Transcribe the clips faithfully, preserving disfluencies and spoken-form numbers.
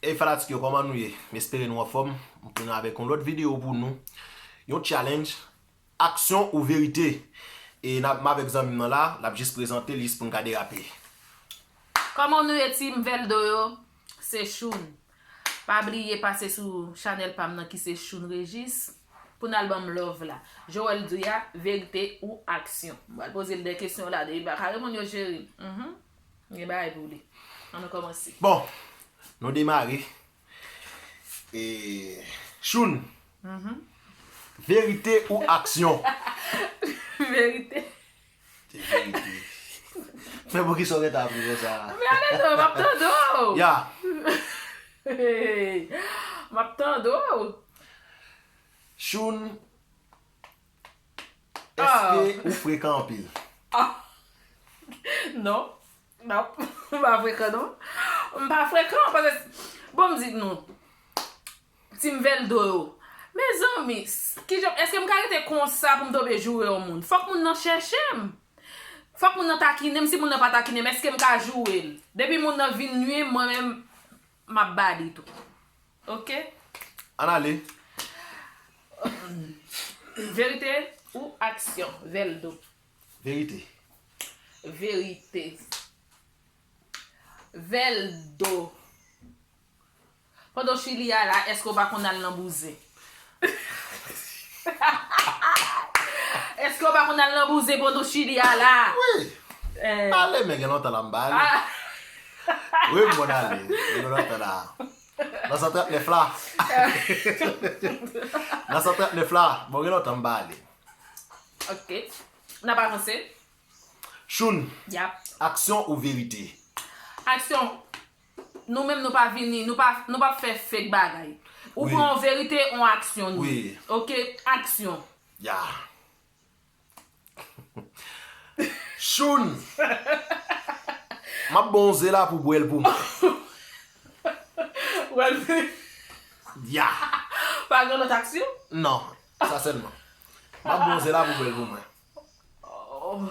Ey fanatik yo, kòman nou ye? M espere nou anfòm. M tounen avèk yon lòt videyo pou nou. Yon challenge, aksyon ou verite. E n ap, m avèk zanmi m nan la, l ap jis prezante li pou n ka derape. Kòman nou ye, team Veldo yo? Se Choun. Pa bliye pase sou chanèl pa m nan ki se Choun Regis pou n al ban m love la. Jan w wè l di a, verite ou aksyon. M pral poze l de kesyon la, depi l pa ka reponn yo, cheri. Mhm. Gen bagay pou li. Ann nou kòmanse. Bon, nou demare. E, Choun, verite ou aksyon? Verite. Se verite. Men poukisa w gentan ap ri konsa? Men ale non, m ap tande w. Ya. M ap tande w. Choun, èske ou frekan anpil? Ah. Non. Non. M pa frekan, non. M pa frekan, paske, bon, m di nou, team Veldo yo. Mezanmi, s- kijan, èske m ka rete konsa pou m tonbe joure yon moun? Fòk moun nan chèche m. Fòk moun nan takine m. Si moun nan pa takine m, èske m ka joure l? Depi moun nan vin nui m, mwen menm, m ap ba li tou. Oke? Ann ale. Verite ou aksyon, Veldo? Verite. Verite. Veldo. Pandan w chili a la, èske w pa konn al nan bouzen? Èske w pa konn al nan bouzen pandan w chili a la? Wi. Eh. Ale, men gen lontan la m pa ale. Ah. Wi, m konn ale. Men gen lontan la. Nan san trant nèf la. Nan san trant nèf la. Bon, gen lontan m pa ale. Ok. N ap avanse. Choun. Yap. Aksyon ou verite? Aksyon. Nou menm nou pa vini, nou pa, nou pa fè fake bagay. Ou pran yon verite, yon aksyon nou. Wi. Ok, aksyon. Ya. Choun. M ap ba w yon ze la pou bwè l pou mwen. Wè l vini. Ya. Pa gen lòt aksyon? Non, sa sèlman. M ap ba w yon ze la pou bwè l pou mwen. Oh.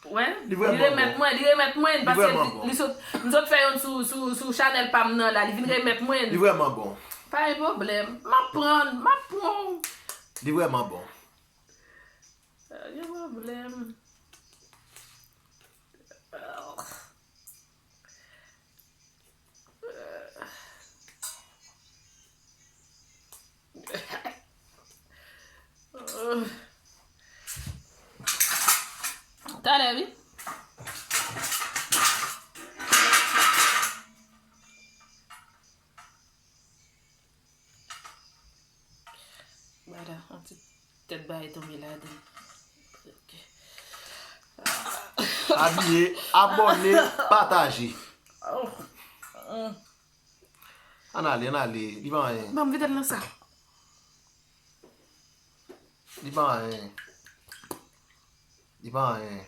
Wè, li remèt mwen, li remèt mwen, paske li, li sot, m sot fè youn sou, sou, sou chanèl pa m nan la, li vin remèt mwen. Li vrèman bon. Pa gen pwoblèm. M ap pran, m ap pran. Li vrèman bon. Pa gen pwoblèm. Talè, wi. Bada, yon ti tèt bagay tonbe ladan. Ok. Pa bliye abòne, pataje. Oh. Mm. Ann ale, ann ale. Li pa anyen. Ban m vide l nan sa. Li pa anyen. Li pa anyen.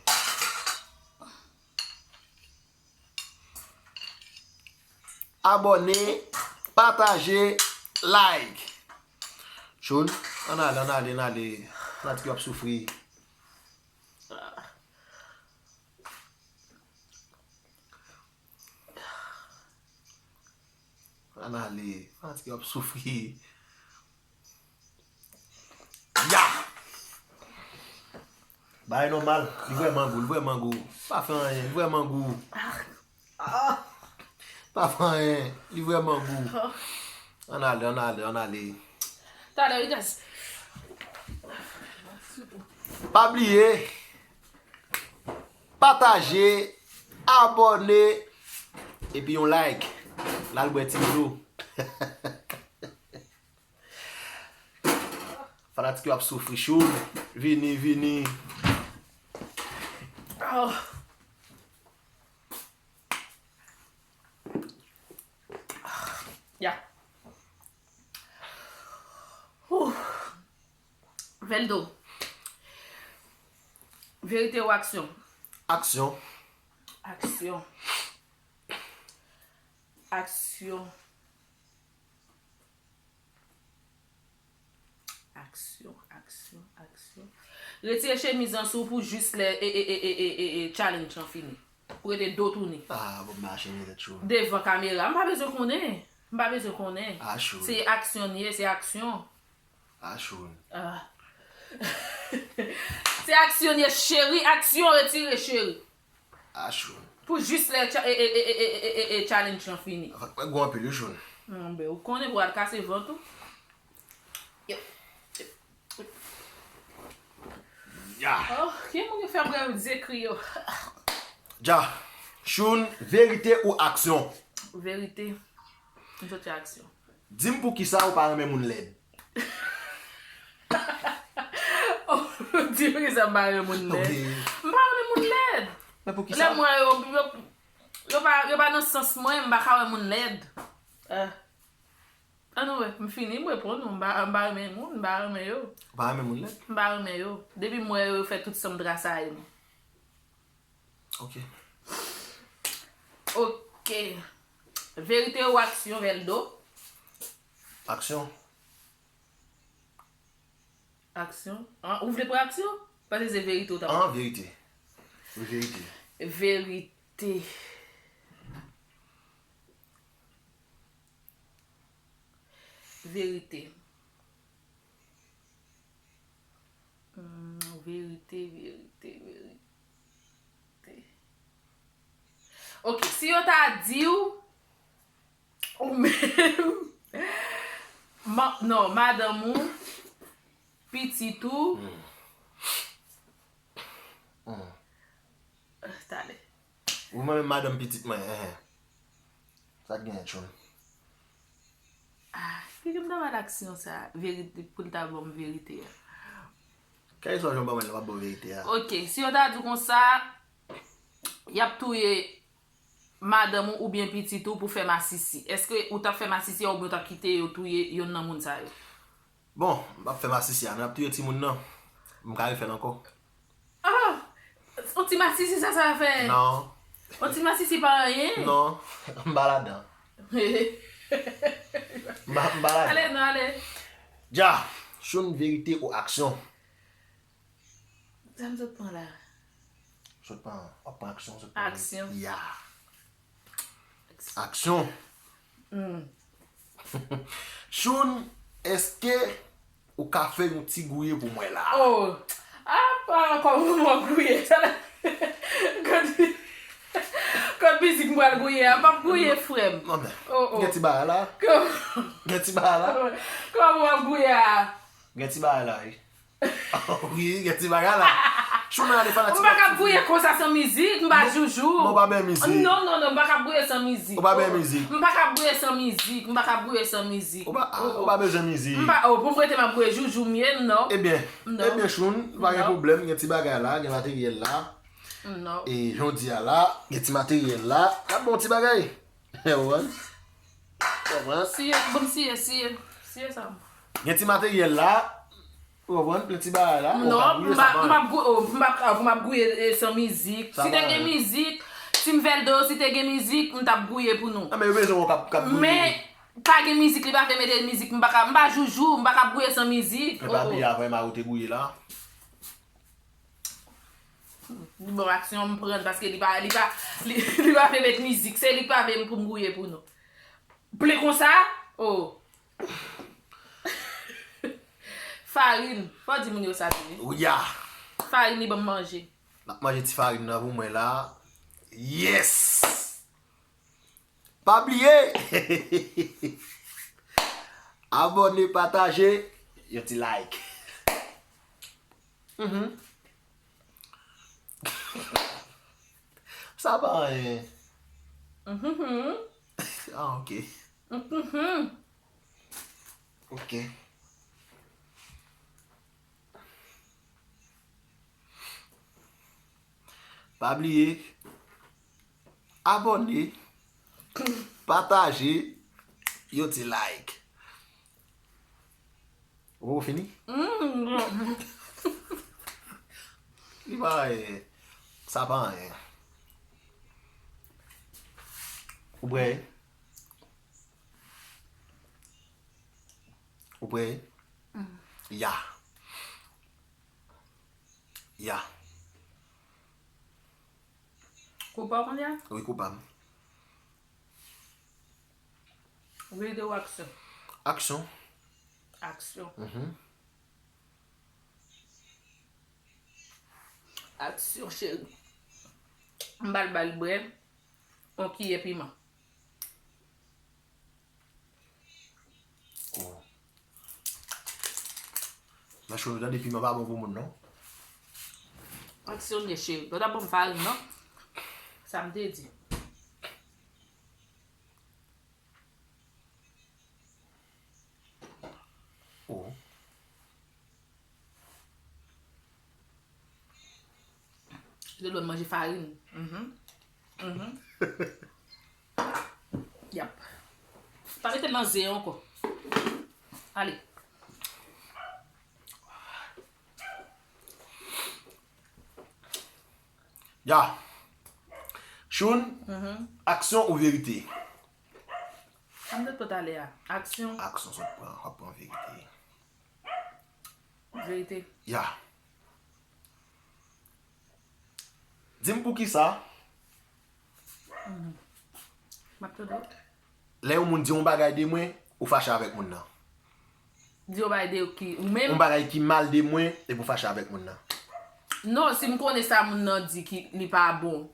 Abòne, pataje, like. Choun, ann ale, ann ale, ann ale. Fanatik yo ap soufri. Ann ale. Fanatik yo ap soufri. Ya! Bagay nòmal. Li vrèman gou, li vrèman gou. Pa fè anyen, li vrèman gou. Pa fè anyen, li vrèman gou. Ann ale, ann ale, ann ale. Talè, wi, guys. Pa bliye, pataje, abòne, epi yon like. L al bwè ti dlo. Fanatik yo ap soufri, Choun. Vini, vini. Oh. Ya. Ouh. Veldo. Verite ou aksyon? Aksyon. Aksyon. Aksyon. Aksyon, aksyon, aksyon. Retire chemiz lan sou pou jis lè e, e, e, e, e, e, e challenge lan fini. Ou rete do tounen. Ah, bon, mache, mwen tèt cho. Devan kamera, m pa bezwen konnen. M pa bezwen konnen. Ah, cho. Se aksyon li ye, se aksyon. Ah, cho. Ah. Se aksyon li ye, cheri, aksyon retire, cheri. Ah, cho. Pou jis lè cha- e, e, e, e, e, e, e, e challenge lan fini. Fòk mwen gwo anpil, wi, cho. Anben, ou konnen pou al kase vant ou. Yo. Ya. Oh, ki moun ki fè m rèv di ekri yo? Ja. Choun, verite ou aksyon? Verite. M soti aksyon. Di m poukisa ou pa renmen moun lèd. Oh, di m poukisa m pa renmen moun lèd. Ok. M pa renmen moun lèd. Men poukisa? Lè m wè yo, yo, yo pa, yo pa nan sans mwen, m pa ka wè moun lèd. Ah. Ann wè, m fini, m reponn ou. M pa, m pa renmen moun, m pa renmen yo. Ou pa renmen moun lèd? M pa renmen yo. Depi m wè yo, yo fè tout san m trasaye m. Ok. Ok. Verite ou aksyon, Veldo? Aksyon. Aksyon? An, ou vle pran aksyon? Paske se verite ou ta... An, verite. Wi, verite. Verite. Verite. Hmm, verite, verite, verite. Ok, si yo ta di w, ou menm, ma- non, madanm ou, pitit ou, hmm. Hmm. Talè. Ou mwen menm madanm pitit mwen, enhen. Sa k genyen, Choun? Ah, ki m ta ba l aksyon sa, verite, pou l ta ban m verite a. Kèlkeswa jan w ban mwen l, m ap ba w verite a. Ok, si yo ta di w konsa, y ap touye madanm ou oubyen pitit ou pou fè masisi, èske ou t ap fè masisi a oubyen ou t ap kite yo touye yonn nan moun sa yo? Bon, m p ap fè masisi a, n ap touye timoun nan. M ka refè l ankò. Ah! On ti masisi sa, sa fè? Non. On ti masisi pa anyen? Non, m pa ladan. M pa, m pa ladan. Ale, non, ale. Ja, Choun, verite ou aksyon? Sa m sot pran la? Sot pran, w ap pran aksyon, sot pran... Aksyon. Ya. Aksyon. Hmm. Choun, èske ou ka fè yon ti gouye pou mwen la? Oh. Apa, kòman m ap gouye? Sa la. Kot, kot mizik m pral gouye a? M p ap gouye, frè m. Non, men. Oh, oh. Gen ti bagay la. Kòman? Gen ti bagay la. Kòman m ap gouye a? Gen ti bagay la, wi. Wi, gen ti bagay la. Choun ale fanatik. M pa ka gouye konsa san mizik, m pa joujou. Non, ou pa byen mizik. Non, non, non, m pa ka gouye san mizik. Ou pa byen mizik. M pa ka gouye san mizik, m pa ka gouye san mizik. Ou pa, ah, ou pa bezwen mizik. M pa, oh, pou m rete m ap gouye joujou m ye, non. Ebyen, non. Ebyen, Choun, pa gen pwoblèm, gen ti bagay la, gen materyèl la. Non. E jan w di a la, gen ti materyèl la, n ap bon ti bagay. Ou konprann? Ou konprann? Siye, ban m siye, siye. Siye sa. Gen ti materyèl la. Ou konprann? Plen ti bagay la. Non, m pa, m p ap gou-, oh, m p ap, ah, pou m ap gouye, eh, san mizik. Si te gen mizik, si m Veldo, si te gen mizik, m t ap gouye pou nou. Nan, men yo bezwen wè w k ap, k ap gouye. Men, pa gen mizik, li pa vle mete mizik, m pa ka, m pa joujou, m pa ka gouye san mizik. Men pa bliye avè m a ou te gouye la. Li ban m aksyon, m pran l paske li pa, li pa, li, li pa vle met mizik. Se li k pa vle m pou m gouye pou nou. Plen konsa? Oh. Farin. Fò di moun yo sa tou, wi. Wi, ya. Farin, li ban m manje. N ap manje ti farin nan pou mwen la. Yes! Pa bliye! Abòne, pataje, yon ti like. Mhm. Sa pa anyen. Mhm. Ah, ok. Mhm. Ok. Pa bliye, abòne, pataje, yon ti like. Ou poko fini? Mm. Li pa anyen. Sa pa anyen. Ou prè? Ou prè? Mm. Ya. Ya. Pou pa w kounye a? Wi, kou pa m. Verite ou aksyon? Aksyon. Aksyon. Mhm. Aksyon, cheri. M bal bal bwè yon kiyè piman. Oh. Machounou, tande piman pa bon pou moun, non. Aksyon, cheri. Yo ta ban m farin, non. Sa m te di. Oh. Yo lè manje farin. Mhm. Mhm. Yap. Pa mete nan zen ankò. Ale. Ya. Choun, mhm, aksyon ou verite? Sa m te pot ale a. Aksyon. Aksyon, sot pran, w ap pran verite. Verite. Ya. Di m poukisa. Mhm. M ap tande w. Lè yon moun di yon bagay de mwen, ou fache avèk moun nan. Di yon bagay de ki ou menm? Yon bagay ki mal de mwen, epi ou fache avèk moun nan. Non, si m konnen sa moun nan di ki li pa bon,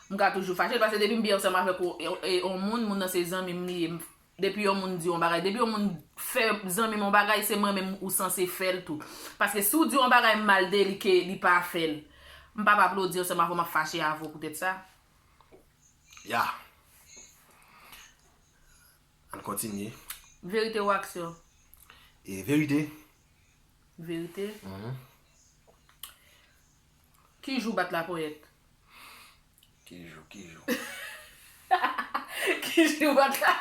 m ka toujou fache l, paske depi m byen ansanm avèk yon, yon, yon moun, moun nan se zanmi m li ye. Depi yon moun di yon bagay, depi yon moun fè zanmi m yon bagay, se mwen menm ou sanse fè l tou. Paske si w di yon bagay mal de li ke li pa fè l, m p ap aplodi ansanm avè w, m ap fache avè w poutèt sa. Ya. Ann kontinye. Verite ou aksyon? E verite. Verite? Mhm. Ki jou w bat laponyèt? Ki jou, ki jou? Ki jou w bat la?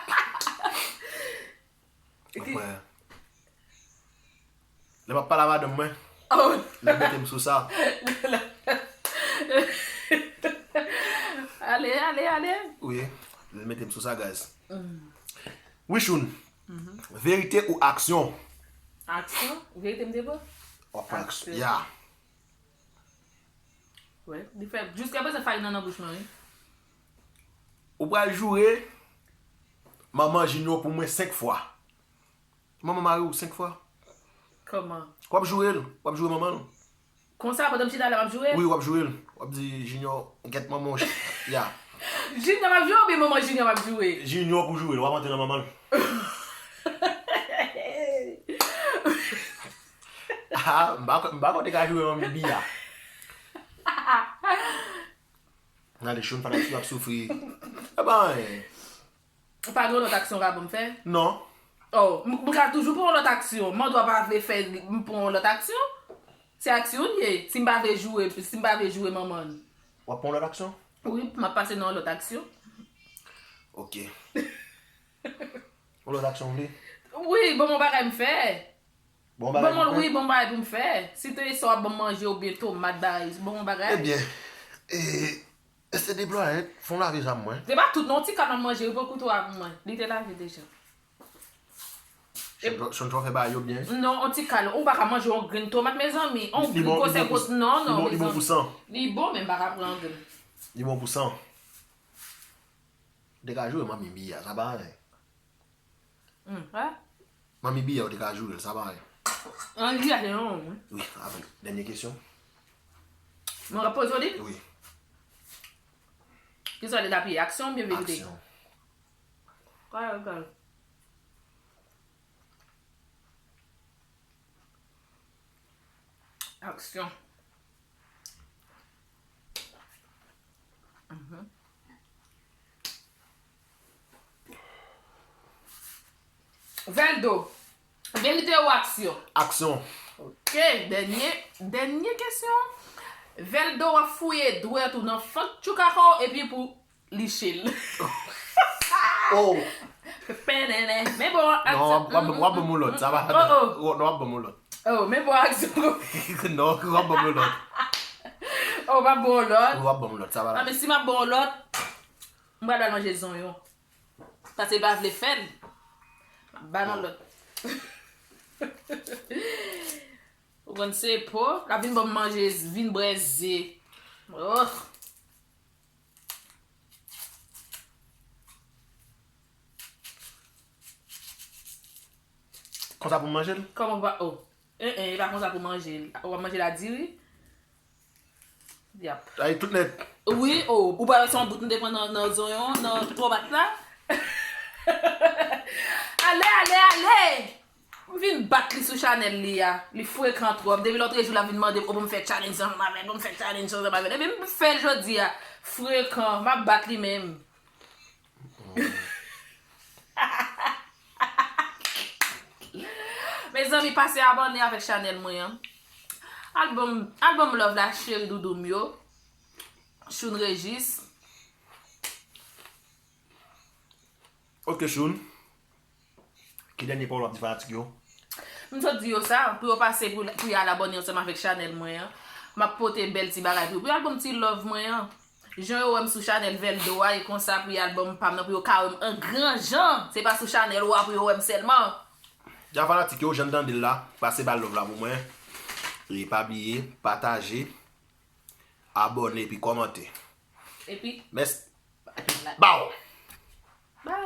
Ki Mwen, lè m ap pale a madanm mwen, oh, lè l mete m sou sa. Ale, ale, ale. Wi, lè l mete m sou sa, guys. Mm. Wi, Choun. Mhm. Verite ou aksyon? Aksyon? Verite m te pran? W ap pran aksyon. Aksyon. Ya. Wi, li fè, jiskaprezan farin nan nan bouch mwen, wi. Ou pral joure manman Junior pou mwen senk fwa. Manman mari w senk fwa. Kòman? W ap joure l, w ap joure manman l. Konsa, pandan m chita la, m ap joure l? Wi, w ap joure l. W ap di, Junior, gèt manman w. Ya. Junior m ap joure oubyen manman Junior m ap joure? Junior pou joure l, w ap antre nan manman l. Ah, m pa, m pa konn te ka joure manmi Biya. Gade, Choun fanatik yo ap soufri. E ben, pa gen yon lòt aksyon w ka ban m fè? Non. Oh, m, m ka toujou pran yon lòt aksyon. Mande w pa vle fè, m pran yon lòt aksyon? Se aksyon l ye. Si m pa vle joure, si m pa vle joure manman l. W ap pran yon lòt aksyon? Wi, m ap pase nan yon lòt aksyon. Ok. Yon lòt aksyon w vle? Wi, ban m yon bagay m fè. Bon bagay pou m fè? Wi, bon bagay pou m fè. Si te sa w ap ban m manje oubyen tomat bagay, bon bagay. Ebyen, e, se de blo a, fè w lave zam mwen. Se pa tout non, ti kal m ap manje, wi, pran kouto a pou mwen. Li te lave deja. Chonchon fè bagay yo byen. Non, yon ti kal, ou pa ka manje yon grenn tomat, mezanmi. Yon grenn gwosè gwos, non, non, mezanmi. Li bon pou san. Li bon, men m pa ka pran grenn. Li bon pou san. Degaje w, manmi Biya, sa pa anyen. Hmm, wè? Manmi Biya, ou te ka joure l, sa pa anyen. An, li a te yon, wi. Wi, avèk dènye kesyon. Mwen ka poze w li? Wi. Kisa w te ta piye, aksyon oubyen verite? Aksyon. Kwa, kwa. Aksyon. Mhm. Veldo, verite ou aksyon? Aksyon. Ok, dènye, dènye kesyon. Veldo, w ap fouye dwèt ou nan fant tchoukaka w epi pou liche l. Oh. Pènènè. Men bon, non, w ap, w ap, w ap ban m yon lòt. Sa va. Oh, oh. Non, w ap ban m yon lòt. Oh, men bon, aksyon. Non, w ap ban m yon lòt. Oh, w ap ban m yon lòt. W ap ban m yon lòt, sa va la. Ah, men si m ap ban w yon lòt, m pral al manje zonyon. Paske l pa vle fè l. M ap ba l yon lòt. Ou konn se po, l ap vin ban m manje, vin bwè ze. Oh. Konsa pou m manje l? Kòman w pa, oh. En, en, e pa konsa pou manje l. Ou ap manje l a diri? Yap. Ay, tout nèt. Wi, oh, ou pa wè se yon bout m te pran nan, nan zonyon, nan tomat la? Ale, ale, ale! M vin bat li sou chanèl li a. Li frekan twòp. Depi lòt jou l ap vin mande m, oh, pou m fè challenge ansanm avè l, pou m fè challenge ansanm avè l. Epi m fè l jodi a. Frekan, m ap bat li menm. Mezanmi, pase abòne avèk chanèl mwen an. Al ban m, al ban m love la, cheri doudou m yo. Choun Régis. Ok, Choun. Ki dènye pawòl w ap di fanatik yo? M sot di yo sa, pou yo pase pou, pou y al abòne ansanm avèk chanèl mwen an. M ap pote bèl ti bagay pou yo. Pou y al ban m ti love mwen an. Jan yo wè m sou chanèl Veldo a, e konsa pou y al ban m pa m nan, pou yo ka wè m an gran jan. Se pa sou chanèl ou a pou yo wè m sèlman. Ya fanatik yo, jan n tande l la, pase ba l love la pou mwen. E pa bliye, pataje, abòne epi kòmante. Epi, Mès. Baw! Bye!